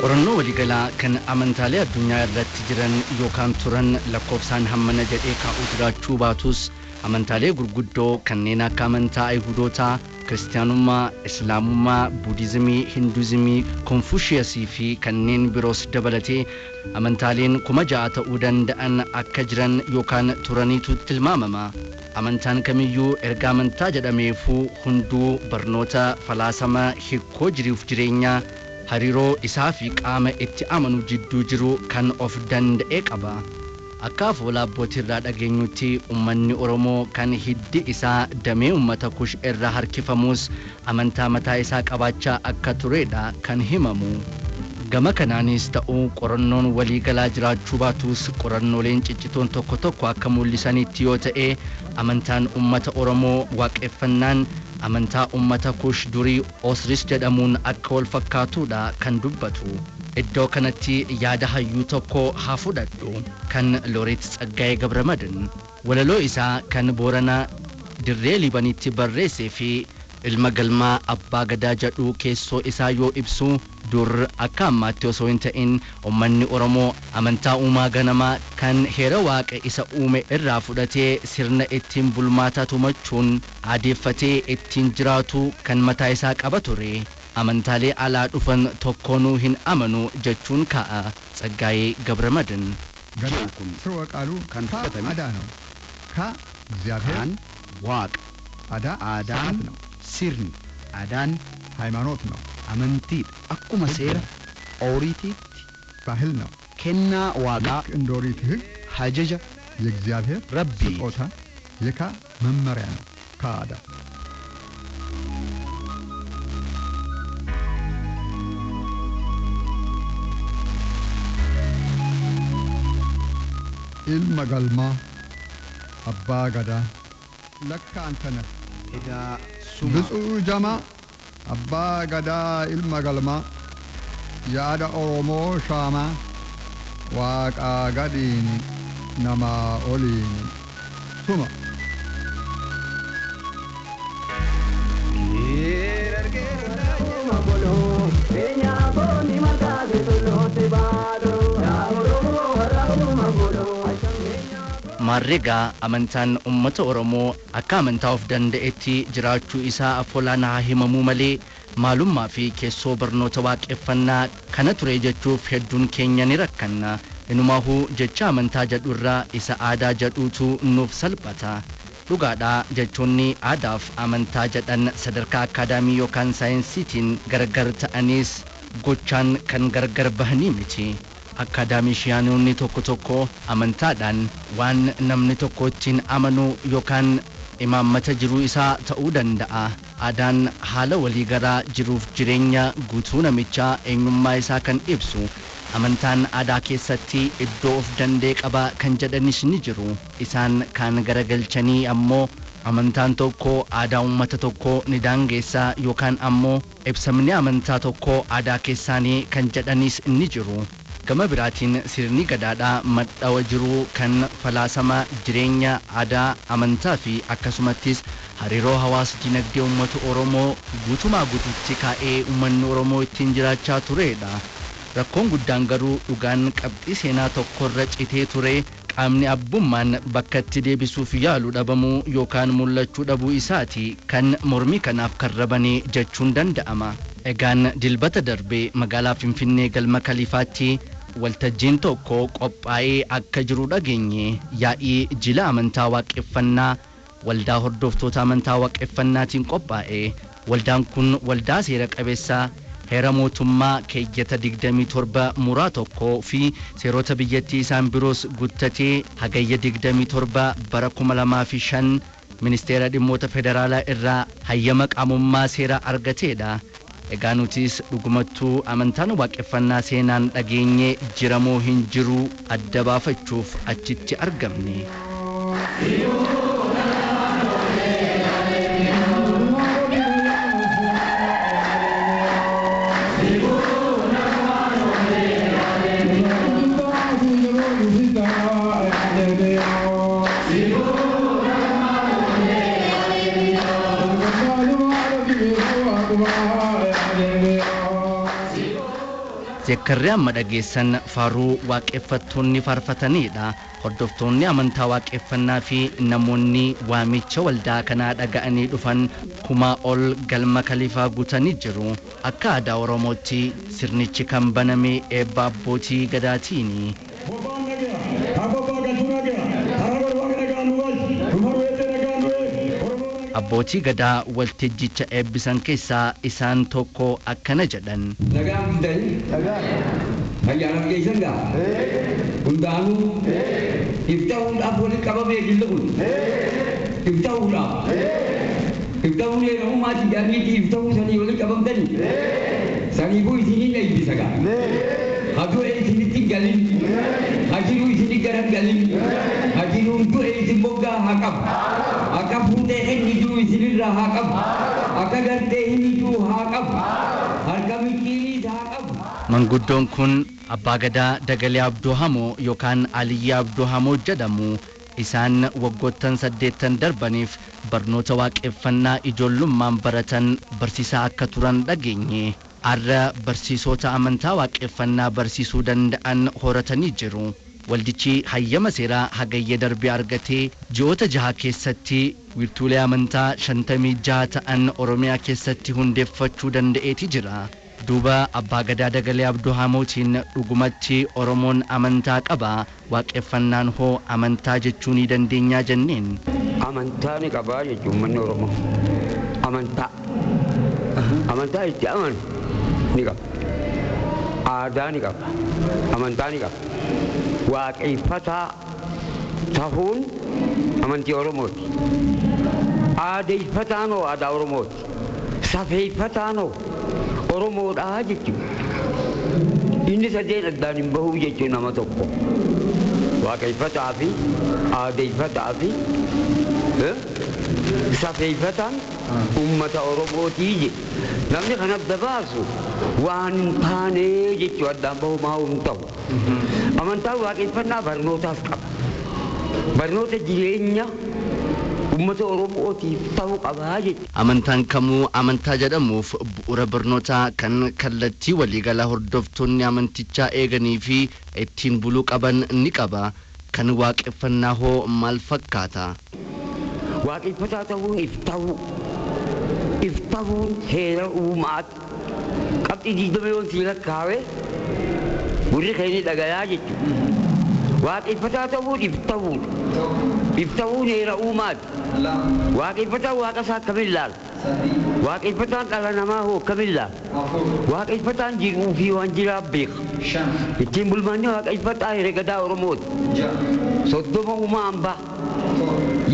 Qorannoo waliigalaa kan amantaalee addunyaa irratti jiran yookaan turan lakkoofsaan hammana jedhee kaa'uu jiraachuu baatus, amantaalee gurguddoo kanneen akka amantaa Ayihudootaa, Kiristiyaanummaa, Islaamummaa, Buudizimii, Hinduuzimii, Konfushiyasii fi kanneen biroos dabalatee amantaaleen 6,000 ta'uu danda'an akka jiran yookaan turaniitu tilmaamama. Amantaan kamiyyuu erga amantaa jedhameefuu hunduu barnoota falaasama hiikoo jiruuf jireenyaa hariiroo isaa fi qaama itti amanu jidduu jiru kan of danda'e qaba. Akka afoola abbootii irraa dhageenyutti, uummanni Oromoo kan hiddi isaa damee uummata Kush irraa harkifamus amantaa mataa isaa qabaachaa akka turedha kan himamu. Gama kanaanis ta'uu qorannoon waliigalaa jiraachuu baatus, qorannooleen ciccitoon tokko tokko akka mul'isanitti yoo ta'e, amantaan uummata Oromoo waaqeffannaan amantaa uummata Kush durii Osris jedhamuun akka wal fakkaatudha kan dubbatu. Iddoo kanatti yaada hayyuu tokko haa fudhadhu, kan Looreet Tsaggaayee Gabramadin. Walaloo isaa kan Booranaa Dirree Liibanitti barreessee fi Ilma Galmaa Abbaa Gadaa jedhu keessoo isaa yoo ibsu, dur akka ammaatti osoo hin ta'in uummanni Oromoo amantaa uumaa ganamaa kan heera Waaqa isa uume irraa fudhatee sirna ittiin bulmaataa tumachuun aadeeffatee ittiin jiraatu kan mataa isaa qaba ture. Amantaalee alaa dhufan tokkoonuu hin amanu jechuun kaa'a Tsaggaayee Gabramadin. ገዳ Jiru kun ስርወ ቃሉ kan ካ fudhatame አዳ ነው። ካ እግዚአብሔር፣ kaan Waaqa, አዳ aadaan ስርዓት ነው፣ sirni, aadaan ሃይማኖት ነው፣ amantiidha. Akkuma seera Ooriitiitti ባህል ነው። kennaa Waaqaa, ልክ እንደ ኦሪት ሕግ ajaja የእግዚአብሔር Rabbii ስጦታ የካ መመሪያ ነው። ከአዳ Ilma Galmaa Abbaa Gadaa ለካ አንተ ነህ። Egaa suma ብፁዕ ጀማ አባ ገዳ ኢልመ ገልማ ያዳ ኦሮሞ ሻማ ዋቃ ገዲን ነማ ኦሊን ሱማ። Maarreegaa amantaan uummata Oromoo akka amantaa of danda'etti jiraachuu isaa afoolaan haa himamuu malee, maalummaa fi keessoo barnoota waaqeffannaa kana ture jechuuf hedduun keenya ni rakkanna. Inumaahuu jecha amantaa jedhu irraa isa aadaa jedhuutu nuuf salphata. Dhugaadhaa, jechoonni aadaaf amantaa jedhan sadarkaa akaadaamii yookaan saayinsiitiin gargar ta'anis gochaan kan gargar bahanii miti. Akaadaamishiyaanonni tokko tokko amantaadhaan waan namni tokko ittiin amanu yookaan imaammata jiruu isaa ta'uu danda'a. Aadaan haala waliigalaa jiruuf jireenya guutuu namichaa, eenyummaa isaa kan ibsu. Amantaan aadaa keessatti iddoo of danda'e qaba kan jedhanis ni jiru. Isaan kaan garagalchanii ammoo amantaan tokko aadaa uummata tokkoo ni daangeessa yookaan ammoo ibsamni amantaa tokko aadaa keessaanii kan jedhanis ni jiru. Gama biraatiin sirni gadaadhaa madhawa jiruu kan falaasama jireenya, aadaa, amantaa fi akkasumattis hariiroo hawaas dinagdee uummata Oromoo guutumaa guututti kaa'ee uummanni Oromoo ittiin jiraachaa turedha. Rakkoon guddaan garuu dhugaan qabxii seenaa tokkorra citee ture qaamni abbummaan bakka itti deebisuuf yaalu dhabamuu yookaan mul'achuu dhabuu isaati kan mormii kanaaf karrabanii jechuun danda'ama. Egaan Dilbata darbee magaalaa Finfinnee Galma Kaliifaatti waltajjiin tokko qophaa'ee akka jiru dhageenye. Yaa'ii jila amantaa waaqeffannaa waldaa hordoftoota amantaa waaqeffannaatiin qophaa'e. Waldaan kun waldaa seera qabeessaa heera mootummaa keeyyata 27 muraa 1 fi seerota biyyattii isaan biroos guttatee Hagayya 27 bara 2005 ministeera dhimmoota federaalaa irraa hayyama qaamummaa seeraa argateedha. Egaa nutis dhugumattuu amantaan waaqeffannaa seenaan dhageenye jiramoo hin jiru adda baafachuuf achitti argamne. Zeekkarri amma dhageessan faaruu waaqeffattoonni faarfatanidha. Hordoftoonni amantaa waaqeffannaa fi namoonni waamicha waldaa kanaa dhaga'anii dhufan kumaa ol galma kaliifaa guutanii jiru. Akka aadaa Oromootti sirnichi kan baname eebba abbootii gadaatiini. Abbootii gadaa waltajjicha eebbisan keessaa isaan tokko akkana jedhan. Nagaan fidanii ayyaanaaf geessan gaa hundaanuu iftahuudhaaf walitti qabamee jilli kun iftahuudhaaf iftahuun yeroo jaaniiti iftahuu sanii walitti qabamtanii saniifuu isiniin eebbisa gaa hadu'e isinitti galin hajiruu isini garan galin hajiruun du'e isin moggaa haa qabu akka fuutee inni jiru isinirraa haa qabu akka gartee inni jiru haa qabu harka micciiriis haa qabu. Manguddoon kun Abbaa Gadaa Dagalee Abdoo Hamoo yookaan Aliyyi Abdoo Hamoo jedhamu. Isaan waggoottan 80 darbaniif barnoota waaqeffannaa ijoollummaan baratan barsiisaa akka turan dhageenye. Har'a barsiisota amantaa waaqeffannaa barsiisuu danda'an horatanii jiru. Waldichi hayyama seeraa hagayya darbee argatee ji'oota 6 keessatti wiirtuulee amantaa 56 ta'an Oromiyaa keessatti hundeeffachuu danda'eeti jira. Duuba Abbaa Gadaa Dagalee Abdoo Hamootiin dhugumatti Oromoon amantaa qaba. Waaqeffannaan hoo amantaa jechuu ni dandeenyaa jenneen. Amantaa ni qabaa jechuun uummanni Oromoo. Amantaa. Amantaa itti amanu ni qaba. Aadaa ni qaba. Amantaa ni qaba. Waaqeffataa tahuun amantii Oromooti. Aadeeffataan hoo aadaa Oromooti. Safeeffataan hoo Oromoodhaa jechuudha. Inni sadeen addaan hin bahuu jechuun nama tokko. Waaqeffataa fi aadeeffataa fi safeeffataan uummata Oromootii jedhe. Namni kan adda baasu waan hin taanee jechuu addaan bahu maa hin ta'u. Amantaan waaqeffannaa barnootaas qaba. Barnoota jireenya uummata Oromootiif ta'uu qabaa jechuudha. Amantaan kamuu amantaa jedhamuuf bu'uura barnootaa kan kallattii waliigalaa hordoftoonni amantichaa eeganii fi ittiin buluu qaban ni qaba. Kan waaqeffannaa hoo maal fakkaata? Waaqeffataa ta'uun if ta'uu. If ta'uun heera uumaati. Qabxii 20 yoon sii lakkaa'e gurri keenya dhagayaa jechuudha. Waaqeffataa ta'uun if ta'uudha. If ta'uun heera uumaati. Waaqeffataan waaqa isaa akkamiin ilaala? Waaqeffataan dhala namaa hoo akkamiin ilaala? Waaqeffataan jiruu fi waan jiraa beeka. Ittiin bulmaanni waaqeffataa herregadaa Oromooti. 30 uumaa hambaa.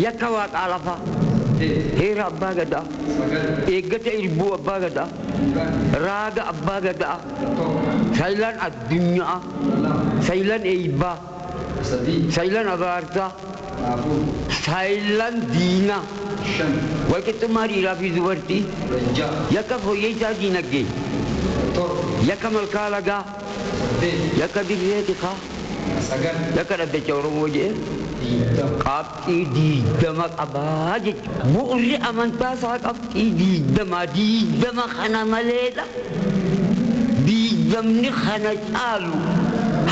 Yakka waaqaa lafaa. Heera abbaa gadaa. Eeggata irbuu abbaa gadaa. Raaga abbaa gadaa. Saayilaan addunyaa. Saayilaan eebbaa. Saayilaan abaarsaa. Saayilaan diinaa. Walqixxummaa dhiiraa fi dubartii. Yakka fooyyessaa diinagdee. Yakka malkaa lagaa. Yakka dirree tikaa. Yakka dhaddacha Oromoo jedhee. Qabxii 20 qabaa jechuudha. Bu'uurri amantaa isaa qabxii 20 20 kana maleedha. 20 kana caalu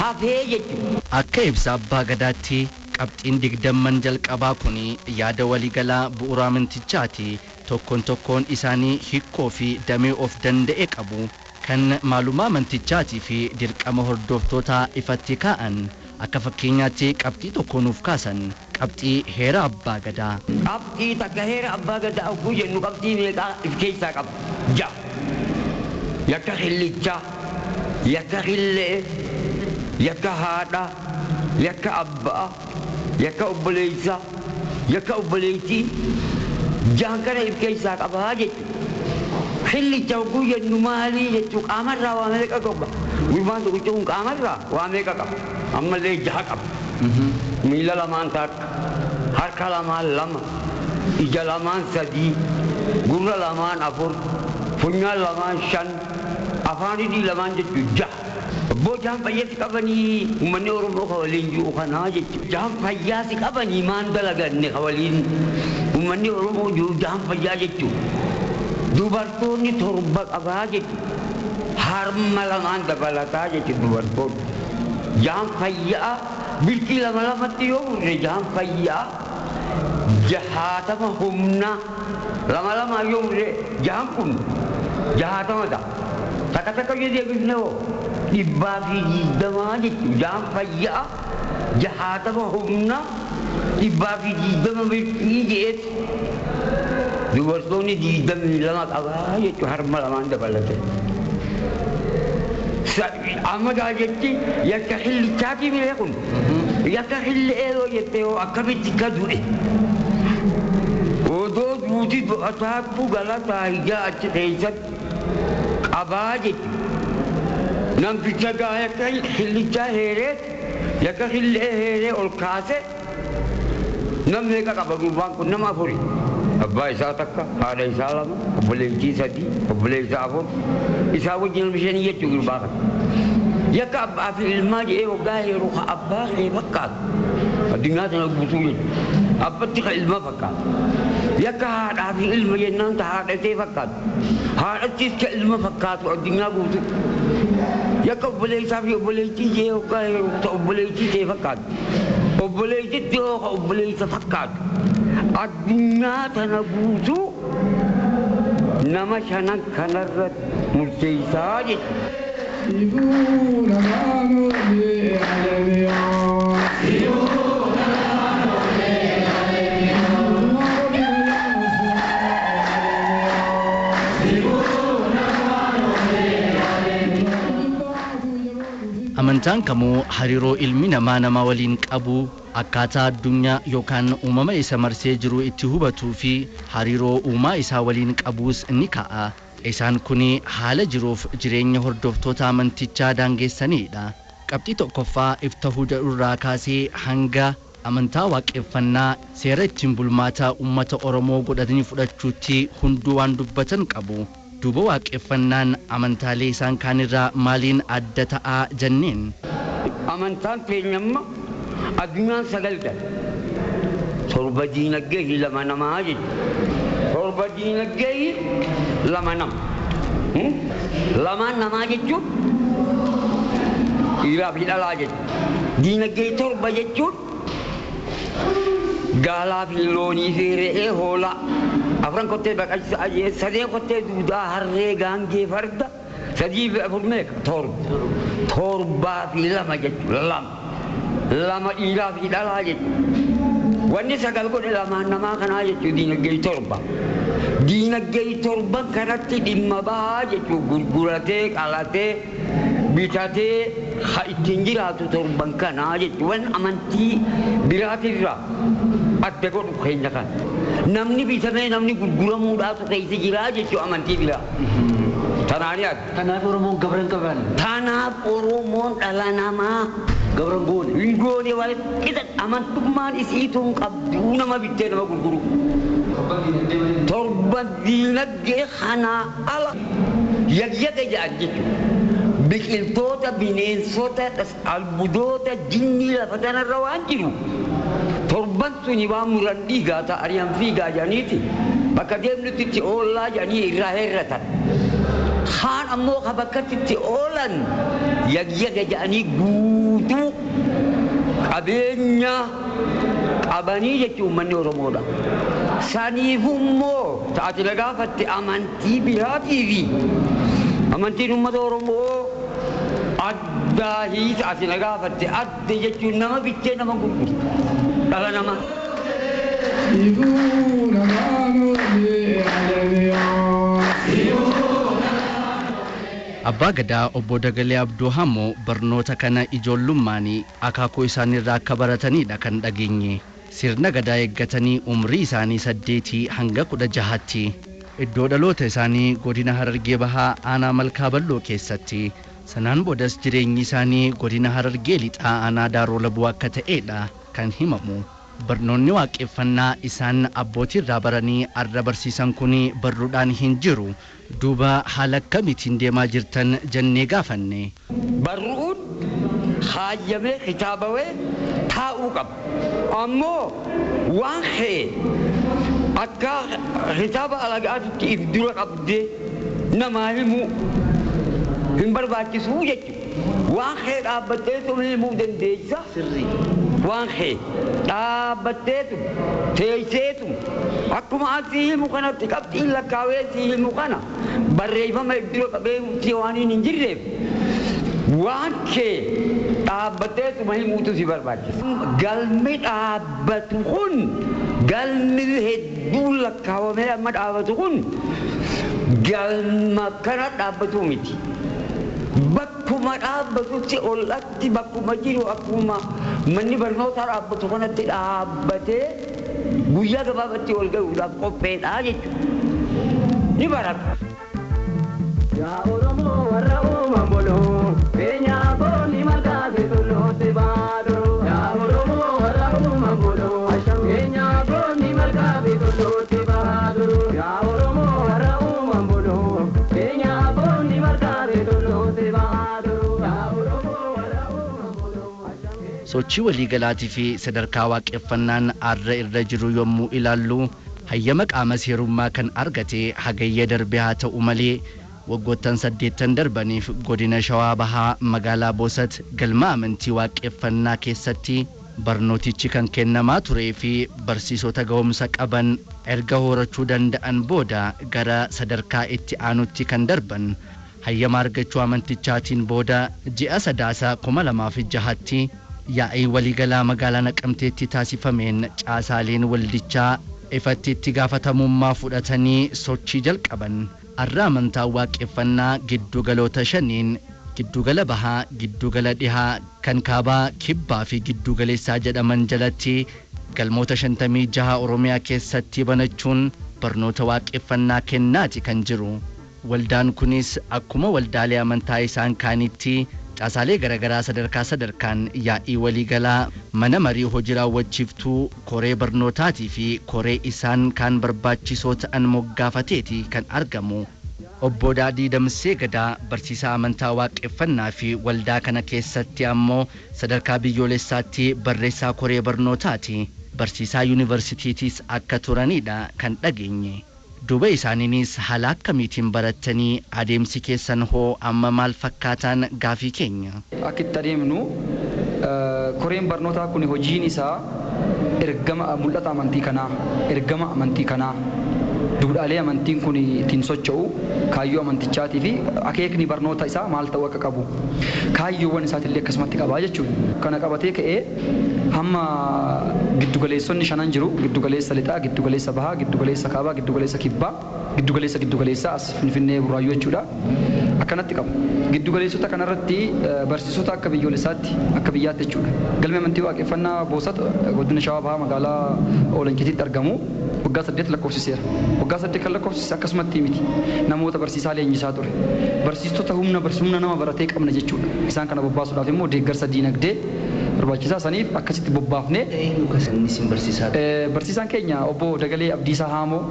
hafee jechuudha. Akka ibsa Abbaa Gadaatti qabxiin 20 jalqabaa kun yaada waliigalaa bu'uura amantichaati. Tokkoon tokkoon isaanii hikkoo fi damee of danda'e qabu. Kan maalummaa amantichaatii fi dirqama hordoftootaa ifatti kaa'an. Akka fakkeenyaatti qabxii tokko nuuf kaasan. Qabxii heera Abbaa Gadaa. Qabxii takka heera Abbaa Gadaa ogguu jennu qabxii meeqaa if keessaa qaba? 6. Yakka xillichaa, yakka xillee, yakka haadhaa, yakka abbaa, yakka obboleessaa, yakka obboleettii 6 kana if keessaa qabaa jechuudha. Xillicha ogguu jennu maalii jechuu qaamarraa waa meeqa qaba? Gurbaan tokkicha kun qaamarraa waa meeqa qaba? Ammallee 6 qaba. Miila lamaan takka, harka lamaan 2, ija lamaan 3, gurra lamaan 4, funyaan lamaan 5, afaan hidhii lamaan jechuun 6. Abboo jahan fayyaasi qabanii uummanni Oromoo ka waliin jiru kanaa jechuudha. Jahan fayyaasi qabanii maan dalaganne ka waliin uummanni Oromoo jiru jahan fayyaa jechuudha. Dubartoonni 7 qabaa jechuudha. Harma lamaan dabalataa jechuudha dubartoonni. Jahan fayyaa bilkii lama lamatti yoo murre jahan fayyaa 60 humna lama lama yoo murre jahan kun 60 ta'a. Takka takka yoo deebifne hoo 120 jechuudha. Jahan fayyaa 60 humna 120 bilkii je'eeti. Dubartoonni 22 qabaa jechuudha harma lamaan dabalate. Amma gaa jechi yakka xillichaati bire kun yakka xilli'ee yoo jette yoo akkamitti ka du'e. Odoo duuti du'ataattu galataa hijaa achi keessatti qabaa jechuudha. Namticha gaa yakka xillichaa heeree yakka xilli'ee heeree ol kaase namni meeqa qaba gurbaan kun nama afuri. Abbaa isaa takka, haadha isaa lama, obboleettii sadii, obboleessa afur, isaa wajjin ilmi shanii jechuu gurbaa kana. Yakka abbaa fi ilmaa jedhee waggaa heeru ka abbaa kee fakkaatu. Addunyaa tana guutuu jechuudha. Abbatti ka ilma fakkaatu. Yakka haadhaa fi ilma jennaan ta haadhatee fakkaatu. Haadhattis ka ilma fakkaatu addunyaa guutuu. Yakka obboleessaa fi obboleettii jedhee waggaa heeru ta obboleettii ta'e fakkaatu. Obboleettitti yoo ka obboleessa fakkaatu. Addunyaa tana guutuu nama shanan kanarratti murteessaa jechuudha. Amantaan kamuu hariiroo ilmi namaa nama waliin qabu akkaataa addunyaa yookaan uumama isa marsee jiru itti hubatuu fi hariiroo uumaa isaa waliin qabuus ni ka'a. Isaan kun haala jiruuf jireenya hordoftoota amantichaa daangessanidha. Qabxii tokkoffaa iftahuu jedhurraa kaasee hanga amantaa waaqeffannaa seera ittiin bulmaataa uummata Oromoo godhatanii fudhachuutti hunduu waan dubbatan qabu. Duuba waaqeffannaan amantaalee isaan kaanirraa maaliin adda ta'aa jenneen? Amantaan keenya amma addunyaan sagal dha. Torba diinagdee fi lama namaa jechuudha. Torba diinagdee fi lama nama. Lamaan namaa jechuun dhiiraa fi dhalaa jechuudha. Diinagdee torba jechuun gaalaa fi loonii fi re'ee hoolaa. Afran kottee baqaqsa sadeen kottee duudaa harree gaangee farda sadii fi afur meeqa torba. Torbaa fi lama jechuudha lama. Lama dhiiraa fi dhalaa jechuudha. Wanni sagal godhe lamaan namaa kanaa jechuudha diinagdee torba. Diinagdee torban kanatti dhimma bahaa jechuudha gurguratee qalatee bitatee ha ittiin jiraatu torban kanaa jechuudha. Wanni amantii biraatirraa adda godhu keenya kana. Namni bitamee namni gurguramuudhaatu keessa jiraa jechuudha amantii biraa. Tanaani adda. Kanaaf Oromoon gabra hin qaban. Tanaaf Oromoon dhala namaa. Gabra hin goone. Hin goone waan qixa amantummaan isiitu hin qabdu nama bittee nama gurguru. Torba diinagdee kanaa ala yagyaga jedhan jechuudha. Biqiltoota, bineensota, albuudoota, jinnii lafa kanarra waan jiru. Torban suni waan muran dhiigaa ta'anii fiigaa jedhaniiti. Bakka deemnutti itti oollaa jedhanii irraa herratan. Kaan ammoo ka bakkatti itti oolan yagyaga jedhanii guutuu qabeenya qabanii jechuun uummanni Oromoodha. Saniifuu immoo taate na gaafatte amantii biraatii fi amantiin uummata Oromoo addaa hiisa ati na gaafatte adda jechuun nama bittee nama gurguru dhala namaa. Abbaa Gadaa obbo Dagalee Abduu Hammoo barnoota kana ijoollummaanii akaakuu isaaniirraa akka baratanidha kan dhageenye. Sirna gadaa eeggatanii umrii isaanii 8 hanga 16tti. Iddoo dhaloota isaanii godina Harargee Bahaa aanaa Malkaa Balloo keessatti. Sanaan boodas jireenyi isaanii godina Harargee Lixaa aanaa Daaroo Labuu akka ta'edha kan himamu. Barnoonni waaqeffannaa isaan abbootiirraa baranii arra barsiisan kun barruudhaan hin jiru. Duuba haala akkamiitiin deemaa jirtan jennee gaafanne. Barruun haayyamee kitaabawee taa'uu qaba. Ammoo waan ka'e akka kitaaba alagaatitti if dura qabdee namaa himuu Hin barbaachisuu jechuudha. Waan kee dhaabbatteetu himuu dandeessa. Waan kee dhaabbatteetu teesseetu akkuma asii himu kanatti qabxiin lakkaawee sii himu kana barreeffama iddoo qabee waan hin jirreef waan kee dhaabbatteetuma himuutu si barbaachisa. Galmi dhaabbatu kun galmi hedduun lakkaawamee amma dhaabbatu kun galma kana dhaabbatu miti. Bakkuma dhaabbatutti ol'atti bakkuma jiru akkuma manni barnootaa dhaabbatu kanatti dhaabbatee guyyaa gabaabatti ol gahuudhaaf qopheedha jechuudha. Ni barata. Yaa Oromoo warra uuman buluu, beenyaa boonni malkaase tulluutti baaduu. Yaa Oromoo warra uuman buluu, beenyaa boonni malkaase tulluutti baaduu. Yaa Oromoo warra uuman buluu, beenyaa boonni malkaase tulluutti baaduu. Yaa Oromoo warra uuman buluu. Sochii waliigalaatii fi sadarkaa waaqeffannaan arra irra jiru yommuu ilaallu, hayyama qaama seerummaa kan argate Hagayya darbe haa ta'u malee, waggoottan 8 darbaniif godina Shawaa Bahaa magaalaa Boosat galma amantii waaqeffannaa keessatti barnootichi kan kennamaa turee fi barsiisota ga'umsa qaban erga horachuu danda'an booda gara sadarkaa itti aanutti kan darban hayyama argachuu amantichaatiin booda ji'a Sadaasa 2006tti yaa'ii waliigalaa magaalaa Naqamteetti taasifameen caasaaleen waldichaa ifatti itti gaafatamummaa fudhatanii sochii jalqaban. Arra amantaa waaqeffannaa giddugaloota shaniin, giddugala bahaa, giddugala dhihaa, kan kaabaa, kibbaa fi giddugaleessaa jedhaman jalatti galmoota 56 Oromiyaa keessatti banachuun barnoota waaqeffannaa kennaati kan jiru. Waldaan kunis akkuma waldaalee amantaa isaan kaanitti caasaalee garaagaraa sadarkaa sadarkaan yaa'ii waliigalaa, mana marii hojii raawwachiiftuu, koree barnootaatii fi koree isaan kaan barbaachisoo ta'an moggaafateeti kan argamu. Obbo Daadii Damsee Gadaa barsiisaa amantaa waaqeffannaa fi waldaa kana keessatti ammoo sadarkaa biyyoolessaatti barreessaa koree barnootaati. Barsiisaa yuunivarsiitiitis akka turanidha kan dhageenye. Duuba isaaniinis haala akkamiitiin barattanii, adeemsi keessan hoo amma maal fakkaataan gaafii keenya. Akka itti adeemnu, koreen barnootaa kun hojiin isaa ergama mul'ata amantii kanaa, ergama amantii kanaa, duudhaalee amantiin kun ittiin socho'u, kaayyoo amantichaatii fi akeekni barnoota isaa maal ta'uu akka qabu, kaayyoowwan isaatillee akkasumatti qabaa jechuudha. Kana qabatee ka'ee hamma giddugaleessonni shanan jiru: giddugaleessa lixaa, giddugaleessa bahaa, giddugaleessa kaabaa, giddugaleessa kibbaa, giddugaleessa giddugaleessaa as Finfinnee Burraayyuu jechuudha. Akkanatti qabu. Giddugaleessota kanarratti barsiisota akka biyyoolessaatti, akka biyyaatti jechuudha. Galmi amantii waaqeffannaa Boosat godina Shawaa Bahaa magaalaa Oolanchitiitti argamu waggaa 8 lakkoofsiseera. Waggaa 8 kan lakkoofsise akkasumatti miti. Namoota barsiisaa leenjisaa ture. Barsiistota humna humna nama baratee qabna jechuudha. Isaan kana bobbaasuudhaaf immoo deeggarsa diinagdee barbaachisaa saniif akkasitti bobbaafnee. Barsiisaan keenya obbo Dagalee Abdiisaa Haamoo,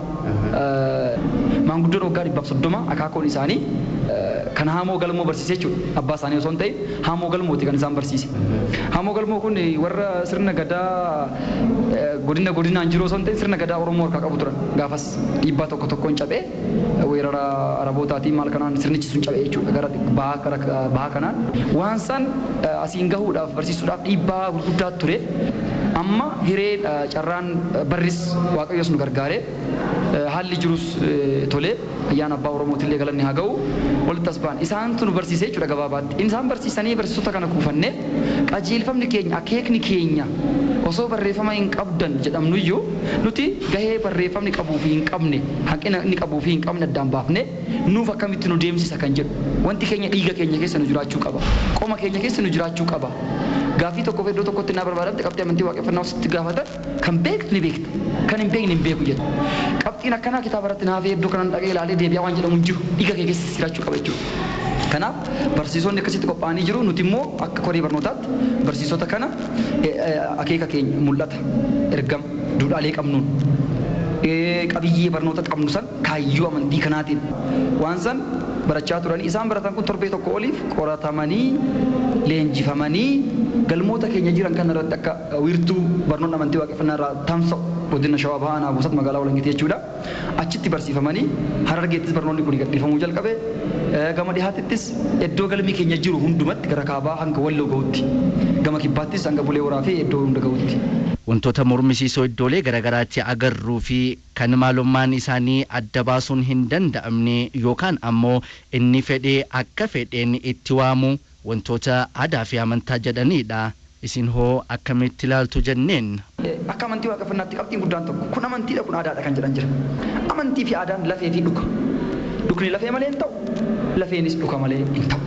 maanguddoon waggaa 130, akaakoon isaanii kan Haamoo Galmoo barsiise jechuudha. Abbaa isaanii osoo hin ta'in Haamoo Galmooti kan isaan barsiise. Haamoo Galmoo kun warra sirna gadaa godina godinaan jiru osoo hin ta'in sirna gadaa Oromoo harkaa qabu turan. Gaafas dhiibbaa tokko tokkoon cabee, weerara Arabootaatiin maal kanaan sirnichi sun cabee jechuudha, gara bahaa, gara bahaa kanaan. Waan san asiin gahuudhaaf barsiisuudhaaf dhiibbaa gurguddaa ture. Amma hiree carraan barris Waaqayyoos nu gargaaree, haalli jirus tolee, ayyaana abbaa Oromootillee galanni haa ga'u, walitti as ba'an. Isaantu nu barsiise jechuudha gabaabaatti. Isaan barsiisanii barsiisota kana kuufannee, qajeelfamni keenya, akeekni keenya osoo barreeffama hin qabdan jedhamnuyyuu, nuti gahee barreeffamni qabuu fi hin qabne, hanqina inni qabuu fi hin qabne addaan baafne, nuuf akkamitti nu deemsisa kan jedhu, wanti keenya dhiiga keenya keessa nu jiraachuu qaba, qoma keenya keessa nu jiraachuu qaba. Gaaffii tokkoof iddoo tokkotti naa barbaadamte, qabxii amantii waaqeffannaa sitti gaafatan, kan beektu ni beekta, kan hin beekne hin beeku jedha. Qabxiin akkanaa kitaaba irratti naafee iddoo kanan dhaqee ilaalee deebi'aa waan jedhamu hin jiru, dhiiga kee keessa jiraachuu qaba jechuudha. Kanaaf barsiisonni akkasitti qophaa'anii jiru. Nuti immoo akka koree barnootaatti barsiisota kana akeeka keenya, mul'ata, ergama, duudhaalee qabnuun, qabiyyee barnoota qabnu san kaayyoo amantii kanaatiin waan san barachaa turanii, isaan baratan kun torbee tokko oliif qoratamanii leenjifamanii galmoota keenya jiran kana irratti akka wiirtuu barnoonni amantii waaqeffannaa irraa tamsa'u Godina Shawaa Bahaa Aanaa Boosat magaalaa Walangitii jechuudha. Achitti barsiifamanii Harargeettis barnoonni kun gadhiifamuu jalqabe. Gama dhihaatittis iddoo galmi keenya jiru hundumatti gara kaabaa hanga Walloo gahutti. Gama kibbaattis hanga Bulee Horaa fi iddoo hunda gahutti. Wantoota mormisiisoo iddoolee garaagaraatti agarruu fi kan maalummaan isaanii adda baasuun hin danda'amne yookaan ammoo inni fedhee akka fedheen itti waamu wantoota aadaa fi amantaa jedhanidha. Isin hoo akkamitti ilaaltu jenneen? Akka amantii waaqeffannaatti qabxiin guddaan tokko kun amantiidha kun aadaadha kan jedhan jira. Amantii fi aadaan lafee fi dhuka. Dhukni lafee malee hin ta'u, lafeenis dhuka malee hin ta'u.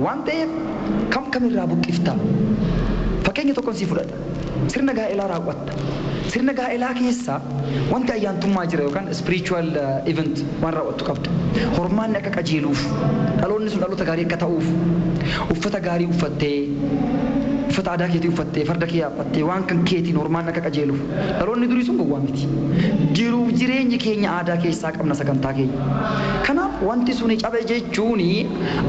Waan ta'eef kam kamirraa buqqifta? Fakkeenya tokkoon sii fudhadha. Sirna gaa'elaa raawwatta. Sirna gaa'elaa keessa wanti ayyaantummaa jira yookaan spiritual event waan raawwattu qabda. Hormaanni akka qajeeluuf, dhaloonni sun dhaloota gaarii akka ta'uuf, uffata gaarii uffattee, uffata aadaa keetii uffattee, farda kee yaabbattee waan kan keetiin hormaanni akka qajeeluuf. Dhaloonni durii sun gowwaa miti. Jiruuf jireenyi keenya aadaa keessaa qabna sagantaa keenya. Kanaaf wanti suni cabe jechuun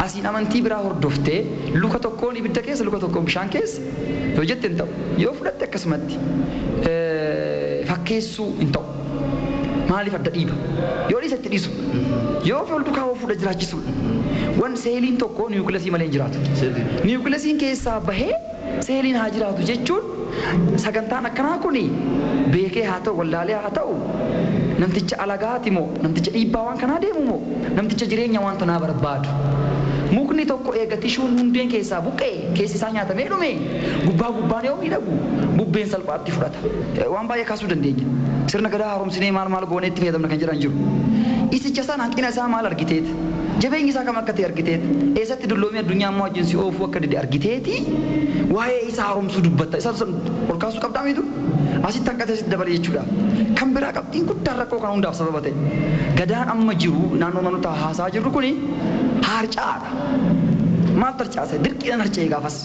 asiin amantii biraa hordoftee luka tokkoon ibidda keessa luka tokkoon bishaan keessa yoo jette hin ta'u. Yoo fudhatte akkasumatti fakkeessuu hin ta'u. Maaliif adda dhiiba? Yoo dhiisa itti dhiisu. Yoo wal duukaa fuudha jiraachisuudha. Wan seeliin tokko niwukilasii malee hin jiraatu. Niwukilaasiin keessaa bahee seeliin haa jiraatu jechuun sagantaan akkanaa kun beekee haa ta'u wallaalee haa ta'u namticha alagaati moo namticha dhiibbaa waan kanaa deemu moo namticha jireenya waan tanaa barbaadu. Mukni tokko eega tishuun hundeen keessaa buqqee keessi isaa nyaatamee dhume gubbaa gubbaan yoo miidhagu bubbeen salphaatti fudhata. Waan baay'ee kaasuu dandeenya. Sirna gadaa haaromsinee maal maal goonee itti fayyadamna kan jedhan jiru. Isicha sana hanqina isaa maal argiteet? Jabeenyi isaa kam akka ta'e argiteet? Eessatti dulloomii addunyaa ammoo wajjin si oofuu akka dide argiteeti? Waa'ee isaa haaromsuu dubbatta. Isa ol kaasuu qabdaa miitu? Asitti hanqatee asitti dabale jechuudha. Kan biraa qabxiin guddaan rakkoo kana hundaaf sababa ta'e. Gadaan amma jiru naannoo naannoo haasaa jirru kuni harcaadha. Maal harcaase? Dirqiidhaan harca'ee gaafas.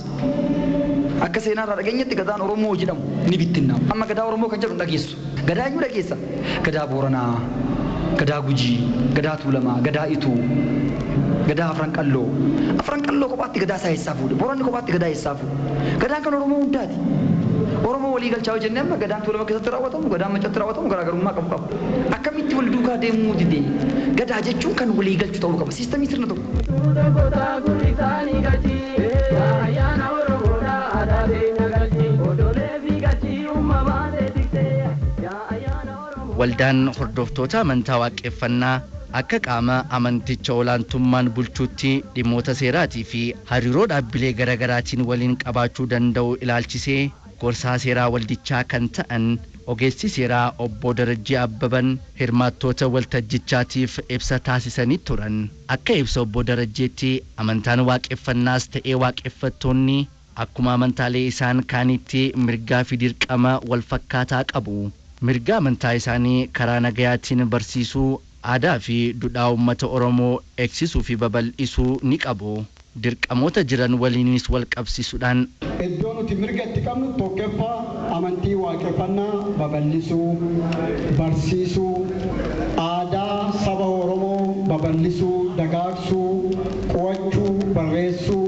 Akka seenaa irraa dhageenyetti gadaan Oromoo jedhamu ni bittinnaa'u. Amma gadaa Oromoo kan jedhu hin dhageessu. Gadaa eenyu dhageessa? Gadaa Booranaa, Gadaa Gujii, Gadaa Tuulamaa, Gadaa Ituu, Gadaa Afran Qalloo. Afran Qalloo kophaatti gadaa isaa eessaa fuudhe? Booranni kophaatti gadaa eessaa fuudhe? Gadaan kan Oromoo hundaati. Oromoo walii galchaa yoo jennee amma gadaan Tuulama keessatti raawwatamu, gadaan Maccatti raawwatamu garaagarummaa qabu qaba. Akkamitti wal duukaa deemuu dide? Gadaa jechuun kan walii galchu ta'uu qaba. Siistamii sirna tokko. Waldaan hordoftoota amantaa waaqeffannaa akka qaama amanticha olaantummaan bulchuutti dhimmoota seeraatii fi hariiroo dhaabbilee garaagaraatiin waliin qabaachuu danda'u ilaalchisee gorsaa seeraa waldichaa kan ta'an ogeessi seeraa obbo Darajjii Abbaban hirmaattoota waltajjichaatiif ibsa taasisanii turan. Akka ibsa obbo Darajjeetti amantaan waaqeffannaas ta'ee waaqeffattoonni akkuma amantaalee isaan kaanitti mirgaa fi dirqama wal fakkaataa qabu. Mirga amantaa isaanii karaa nagayaatiin barsiisuu, aadaa fi duudhaa uummata Oromoo eegsisuu fi babal'isuu ni qabu. Dirqamoota jiran waliinis wal qabsiisuudhaan Iddoo nuti mirga itti qabnu tokkoffaa amantii waaqeffannaa babal'isuu, barsiisuu, aadaa saba Oromoo babal'isuu, dagaagsuu, qo'achuu, barreessuu.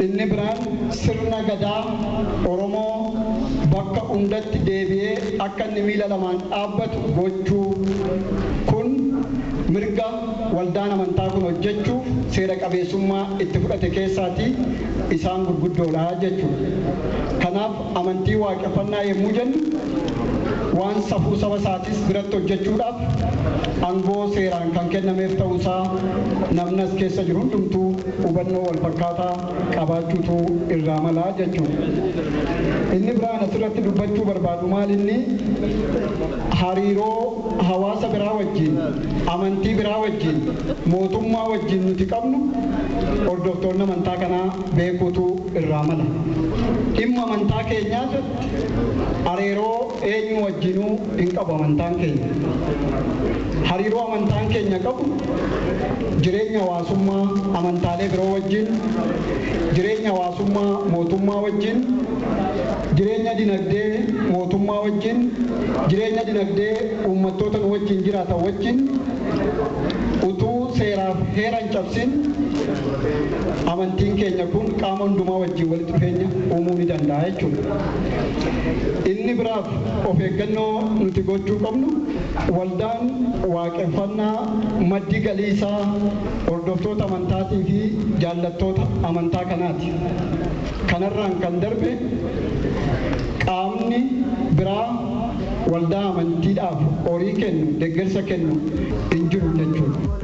Inni biraan sirna gadaa Oromoo bakka hundatti deebi'ee akka inni miila lamaan dhaabbatu gochuu kun mirga waldaan amantaa kun hojjechuuf seera qabeessummaa itti fudhate keessaatii isaan gurguddoodha jechuudha. Kanaaf amantii waaqeffannaa yommuu jennu waan safuu saba isaatis biratti hojjechuudhaaf aangoo seeraan kan kennameef ta'uusaa namni as keessa jiru hundumtuu hubannoo wal fakkaataa qabaachuutu irraa malaa jechuudha. Inni biraan asirratti dubbachuu barbaadu maal inni hariiroo hawaasa biraa wajjin, amantii biraa wajjin, mootummaa wajjin nuti qabnu hordoftoonni amantaa kanaa beekuutu irraa mala. Dhimma amantaa keenyaatti hariiroo eenyu wajjinuu hin qabu amantaan keenya. Hariiroo amantaan keenya qabu jireenya hawaasummaa amantaalee biroo wajjin, jireenya hawaasummaa mootummaa wajjin, jireenya dinagdee mootummaa wajjin, jireenya dinagdee uummattoota nu wajjin jiraatan wajjin utuu seeraaf heera hin cabsin amantiin keenya kun qaama hundumaa wajjin walitti dhufeenya uumuu ni danda'a jechuudha. Inni biraaf of eeggannoo nuti gochuu qabnu waldaan waaqeffannaa maddi galii isaa hordoftoota amantaatii fi jaallattoota amantaa kanaati. Kanarraan kan darbe qaamni biraa waldaa amantiidhaaf horii kennu deeggarsa kennu hin jiru jechuudha.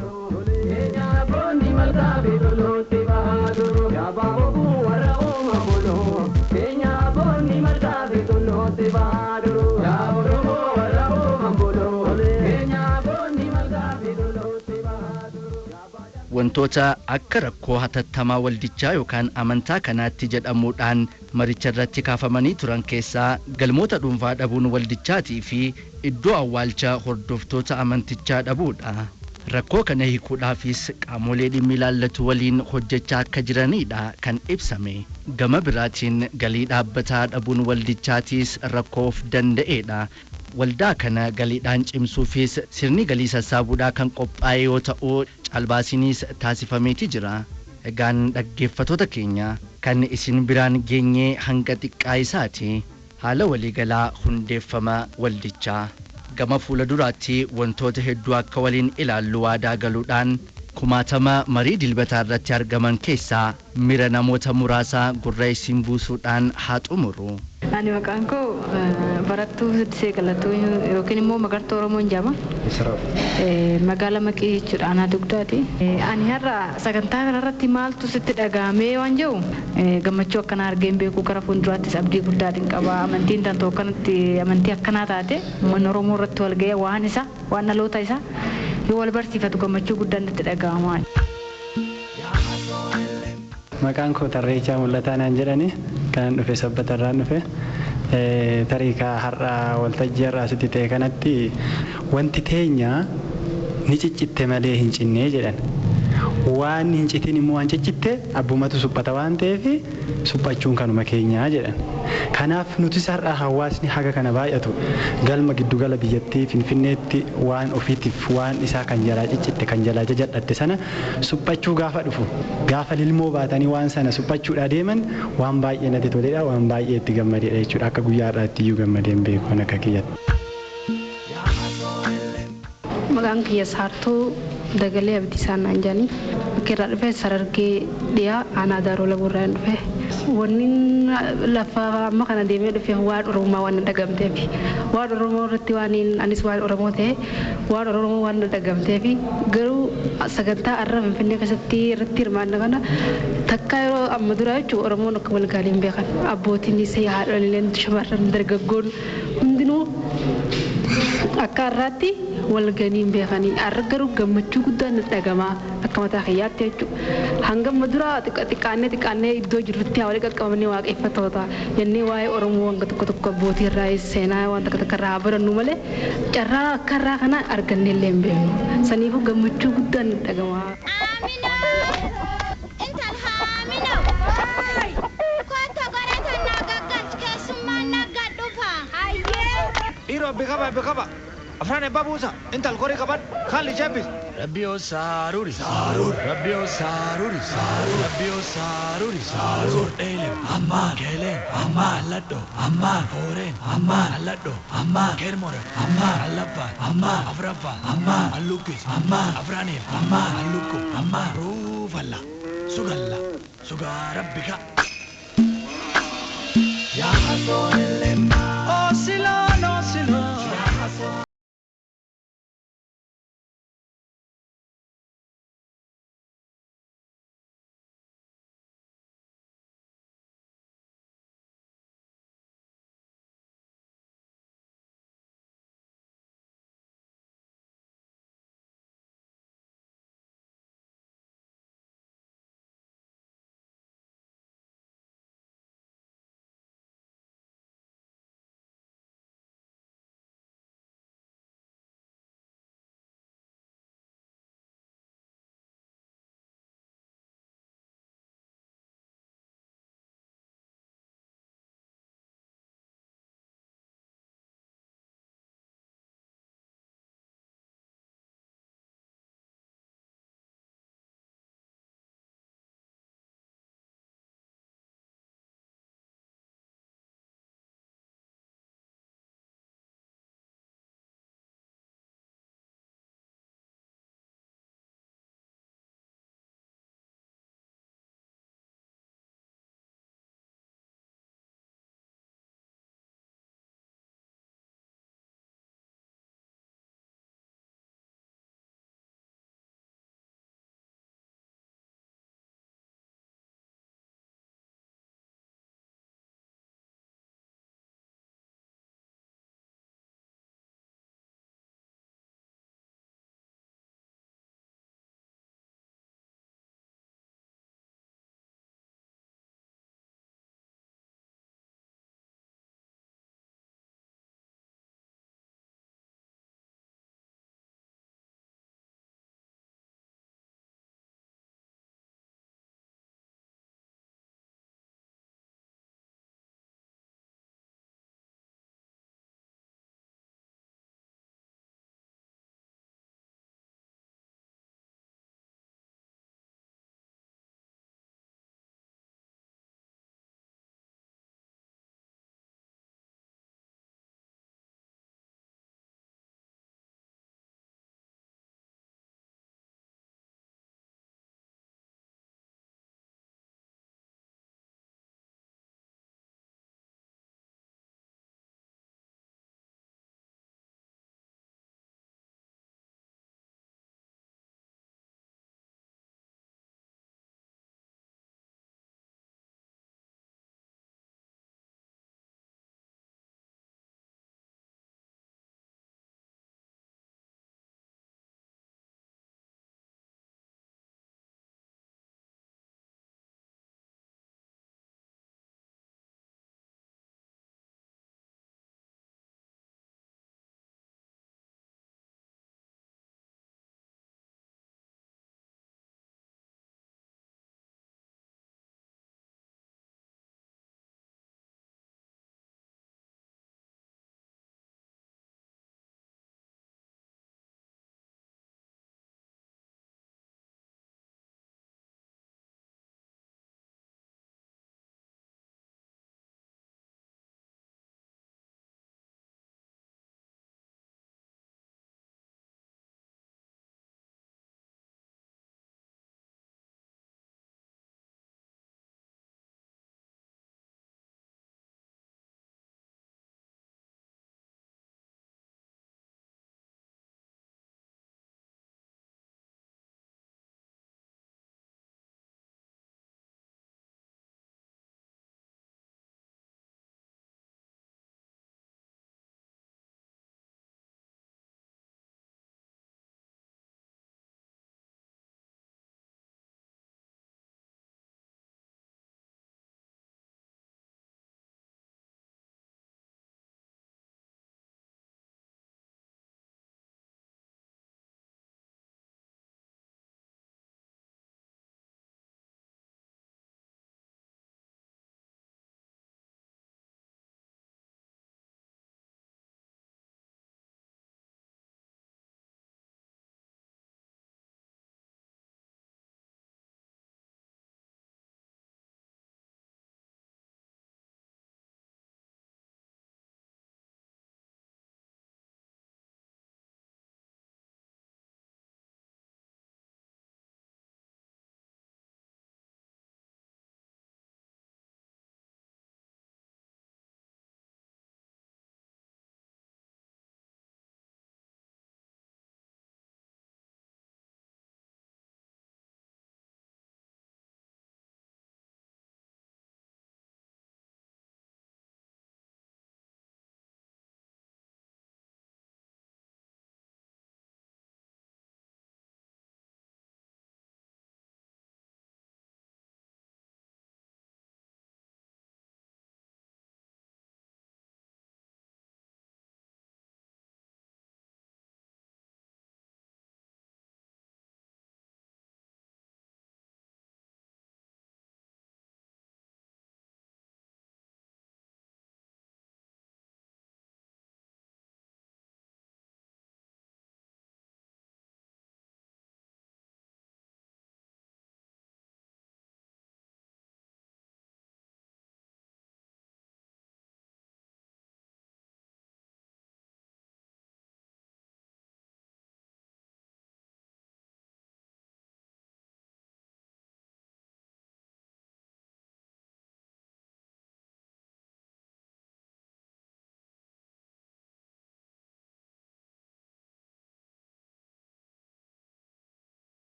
Boonni malkaa fi toluutti bahaa turu. Yaabaa oguu warra uuman buluu. Keenya boonni malkaa fi toluutti bahaa turu. Yaa Oromoo warra uuman buluu. Keenya boonni malkaa fi toluutti bahaa turu. Wantoota akka rakkoo hatattamaa waldichaa yookaan amantaa kanaatti jedhamuudhaan maricha irratti kaafamanii turan keessaa galmoota dhuunfaa dhabuun waldichaatii fi iddoo awwaalcha hordoftoota amantichaa dhabuudha. Rakkoo kana hiikuudhaafis qaamolee dhimmi ilaallatu waliin hojjechaa akka jiranidha kan ibsame. Gama biraatiin galii dhaabbataa dhabuun waldichaatiis rakkoo of danda'eedha. Waldaa kana galiidhaan cimsuufis sirni galii sassaabuudhaa kan qophaa'e yoo ta'u caalbaasiinis taasifameeti jira. Egaan dhaggeeffattoota keenya kan isin biraan geenyee hanga xiqqaa isaati haala waliigalaa hundeeffama waldichaa. Gama fuula duraatti wantoota hedduu akka waliin ilaallu waadaa galuudhaan kumaatama marii dilbataa irratti argaman keessaa mira namoota muraasaa gurra isin buusuudhaan haa xumuru. Ani maqaan koo barattuu Siddisee Galatoo yookiin immoo Magartuu Oromoon jedhama. Magaala Maqii jechuudha aanaa dugdaati. Ani har'a sagantaa kanarratti maaltu sitti dhaga'amee waan jedhu gammachuu akkanaa argeen beeku gara fuulduraattis abdii guddaatiin qaba. Amantiin tantoo akkanatti amantii akkanaa taate uummanni Oromoo irratti wal ga'ee waan isa waan dhaloota isaa yoo wal barsiifatu gammachuu guddaan natti dhaga'ama. Maqaan koo Tarreechaa Mul'ataa naan jedhani kanan dhufe Sabbatarraan dhufe tarii ka har'a waltajjii har'a asitti ta'e kanatti wanti teenya ni ciccitte malee hin cinnee jedhan. Waan hin citin immoo waan ciccitte abbumatu suphata waan ta'eef suphachuun kanuma keenyaa jedhan. Kanaaf nutis har'a hawaasni haga kana baay'atu galma giddugala biyyattii Finfinneetti waan ofiitiif waan isaa kan jalaa ciccitte kan jalaa jajadhatte sana suphachuu gaafa dhufu gaafa lilmoo baatanii waan sana suphachuudhaa deeman waan baay'ee natti toledha waan baay'ee itti gammadeedha jechuudha akka guyyaa har'aatti iyyuu gammadeen beeku akka kiyyatti. Maqaan kiyya Saartuu Dagalee Abdiisaa naan jedhani. Bakki irraa dhufe Sarargee dhiyaa aanaa Daaroo Labuurraa dhufe. Wanni lafa amma kana deemee dhufe waan Oromummaa waan dhagamteef waan Oromoo irratti waan anis waan Oromoo ta'e waan Oromoo waan dhagamteef garuu sagantaa har'a Finfinnee keessatti irratti hirmaanna kana takka yeroo amma dura jechuun Oromoon akka wal gaarii hin beekan abbootiinis haadholileen shamarran dargaggoon hundinuu akka har'aatti wal ganii hin beekanii har'a garuu gammachuu guddaan natti dhagamaa akka mataa kiyyaatti jechuudha. Hanga amma dura xiqqaannee xiqqaannee iddoo jirrutti haa walii qaqqabamnee waaqeffattoota jennee waa'ee Oromoo wanta tokko tokko abbootii irraa seenaa waan tokko tokko irraa barannu malee carraa akka har'aa kana argannee illee hin beeknu. Saniifuu gammachuu guddaan natti dhagamaa. Dhiiroo biqaba biqaba. Afraan ebbaa buusa. Intal qorii qaban kaalli shebbis. Rabbiyoo saaruri. Saarur. Rabbiyoo saaruri. Saarur. Rabbiyoo saaruri. Saarur. Eelem. Ammaan. Keeleen. Ammaan. Alladho. Ammaan. Hooreen. Ammaan. Alladho. Ammaan. Keermore. Ammaan. Allaffaan. Ammaan. Afraffaan. Ammaan. Allukkis. Ammaan. Afraaniif. Ammaan. Allukku. Ammaan. Ruufalla. Sugalla. Sugaa rabbika. Yaa soollee.